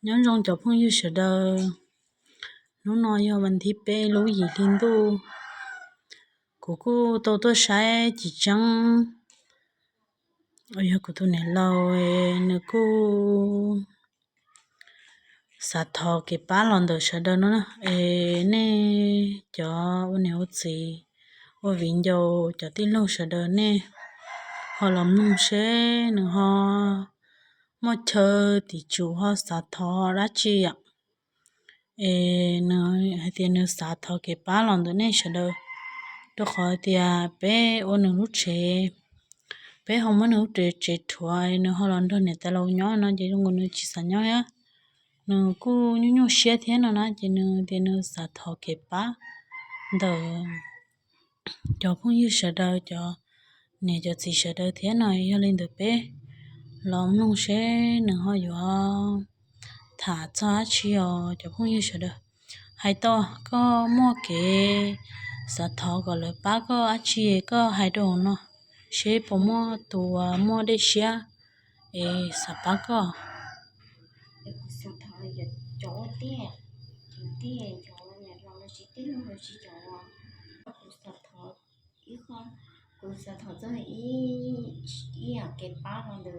Nyob zoo cov phooj ywg sawv daws, hnub no yog vas thib peb lub yim hli ntuj. Kuv kuj tau tuaj saib Cim Tseeb uas yog kuv tus niam laus, nws kuj xav thov kev pab los ntawm sawv daws no na. Es nej cov ua niam ua txiv, ua viv ncaus, cov tij laug sawv daws nej ho los mloog seb nws ho muaj chaw tim tsum ho xav thov dab tsi yom. Es nws hais tias nws xav thov kev pab los ntawm nej sawv daws, rau qhov tias peb ua nws lub tsev, peb ho muab nws lub tsev rhuav, nws ho los nrog niam tais laus nyob no ces zoo nkaus nws tsis xav nyob thiab. Nws kuj nyuaj nyuaj siab thiab no na, ces nws tias nws xav thov kev pab ntawm cov phooj ywg sawv daws, cov niam cov txiv sawv daws thiab no. Yog li ntawd peb los mloog seb nws ho yuav tham txog dab tsi os cov phooj ywg sawv daws. Hais tau koj muaj kev xav thov kom lawv pab koj dab tsi koj hais rau hauv no, seb puas muaj tus uas muaj dej siab es xav pab koj. Kuv xav thov cov ua tij, cov tij, cov niam laus los sis tij laug los sis cov, kuv xav thov ib qho, kuv xav thov txog ib, ib yam kev pab los ntawm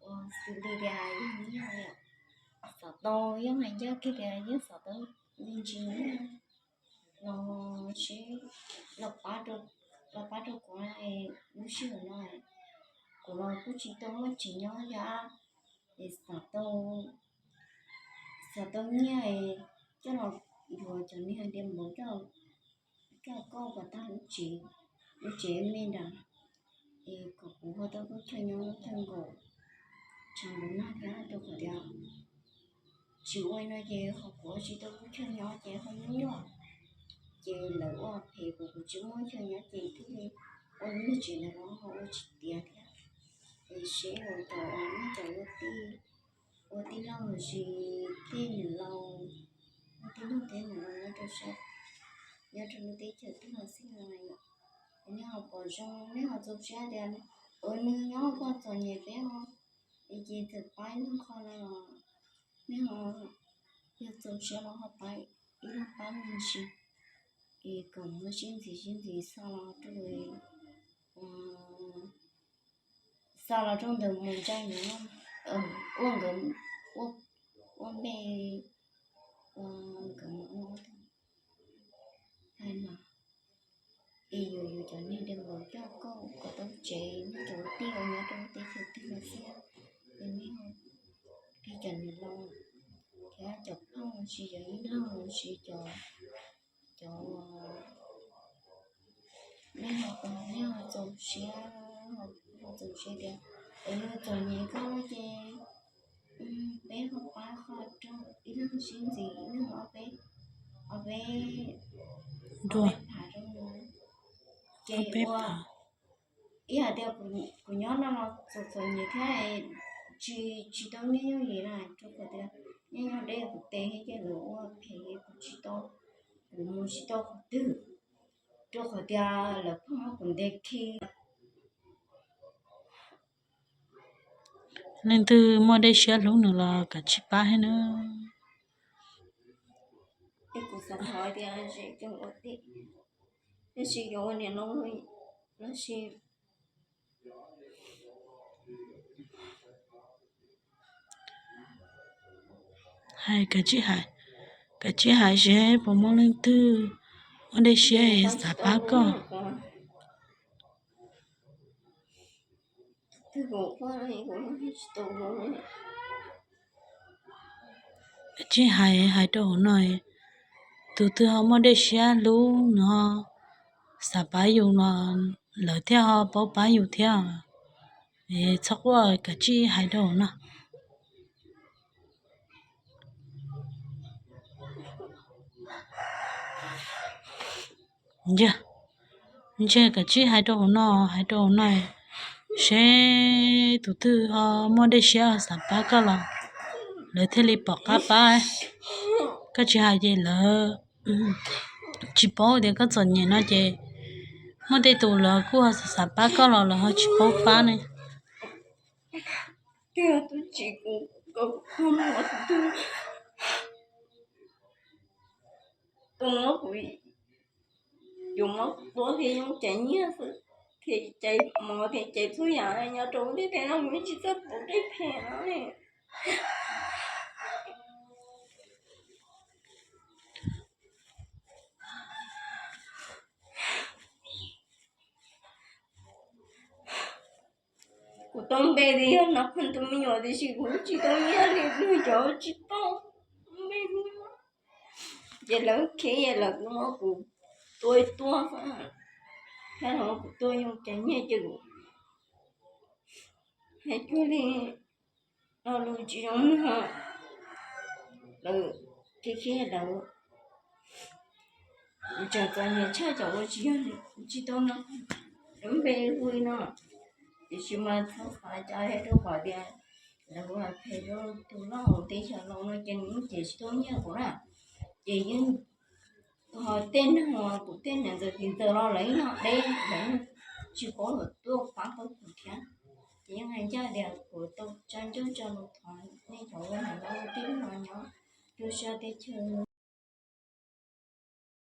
ua xws li tias yog nyiaj, xav tau, yog hais ncaj kiag tias yog xav tau me ntsis nyiaj los seb los pab rau, los pab rau kuv lub sij hawm no. Kuv los kuj tsis tau muaj tsev nyob thiab, es xav tau, xav tau nyiaj coj los yuav cov niag diav npaum coj, coj kauj kom tag lub tsev, lub tsev me nrad, es kom kuv ho tau lub chaw nyob thawj nkaus, tshav nkaus nag thiab, rau qhov tias tsis ua li no ces ho kuv tsis tau lub chaw nyob ces ho nyuaj nyuaj, ces lawv ua phem kuv, kuv tsis muaj chaw nyob ces thiaj li ua lub niag tsev ntawd los ho ua tsis tiav thiab. Es seb ua cov, nej cov ua tij, ua tij laug los sis tej niam laus, ua tij laug tej niam laus nyob rau sab, nyob rau lub teb chaws twg los xij no na yom, es nej ho pom zoo nej ho txaus siab tias ua nws nyob koj txom nyem peb ho, es ces txawm pab ib leeg qho no los nej ho, yog txaus siab los ho pab ib leeg pab me ntsis, es kom muaj sib ntxim sib ntxim xa los rau, xa los rau ntawm mus ntsa yuav ua nkawd, ua npe, ua nkawd mus ua hais mas, es yuav yuav cov niag diav npaum coj kauj kom tau tsev, nej cov ua tij uas nyob rau teb chaws twg los xij, es nej, nej cov niam laus thiab cov phooj los sis cov yij laug los sis cov, cov, nej ho, nej ho txaus siab, ho txaus siab tias es yog txom nyem koj no ces peb ho pab qho rau ib leeg sib ntxim ib leeg ob peb, ob peb, ob peb phav rau ntawd. Ces ua ib hais tias kuv nyob no los txom txom nyem thiab, tsis, tsis tau nyiaj yooj yim na, rau qhov tias nyiaj nyob deb kuv tes thiab ces lawv ua phem kuv tsis tau, kuv mus tsis tau qhov twg, rau qhov tias lawv pheej muab kuv ntes khi. Leej twg muaj dej siab hlub nws los kav tsij pab thiab nawb. Es kuv xav thov tias ua tij, tab sis yuav ua niam laus los sis hais, kav tsij hais, kav tsij hais seb puas muaj leej twg muaj dej siab es xav pab koj. Kav tsij hais, hais rau hauv no, tus twg ho muaj dej siab hlub nws ho xav pab yus no, lawv thiaj ho paub pab yus thiab. Es txhob quaj, kav tsij hais rau hauv no. Ntshe, ntshe kav tsij hais rau hauv no, hais rau hauv no, seb tus twg ho muaj dej siab xav pab koj los lawv thiaj li pom qab pab. Koj tsis hais ces lawv tsis paub tias koj txom nyem no ces muaj tej tus lawv kuj xav pab koj los lawv ho tsis paub pab ne. Koj muab kuv, tus muab kuv, yuav muab kuv tua thiaj yooj caiv nyiaj xwb, thiaj caiv mov thiaj caiv txhua yam nyob rau lub ntiaj teb no, kuv tsis txawj pom dej phem no. Kuv tau npe tias yog Nom Qhov tus me nyuam tiam sis kuv tsis tau nyiaj li, nws cov tsis tau npe li. Ces lawv khiav lawv kuj muab kuv tua tuag xwb, thiab los kuv tua yooj caiv nyiaj ces kuv hais cuag li lo lus tsis zoo mloog. Lawv khiav khiav lawv tseem txom nyem tshaj cov uas tsis yog, tsis tau no, lub npe hu li no. Tiam sis mas txhob xav cas rau qhov tias lawv ua phem rau tus loj hauv teb chaws los no ces nws yeej cem tsis tau nyiaj kuv na. Ces yeej ho tej neeg uas kuv tej niam ntxawm txiv ntxawm los lawv yeej ho deb, lawv yeej tsis paub los tuaj pab tau kuv thiab. Ces yeej hais ncaj tias kuv tau tsa ncauj tsa lus thov nej cov ua neej los ua tij los nyob rau sab teb chaws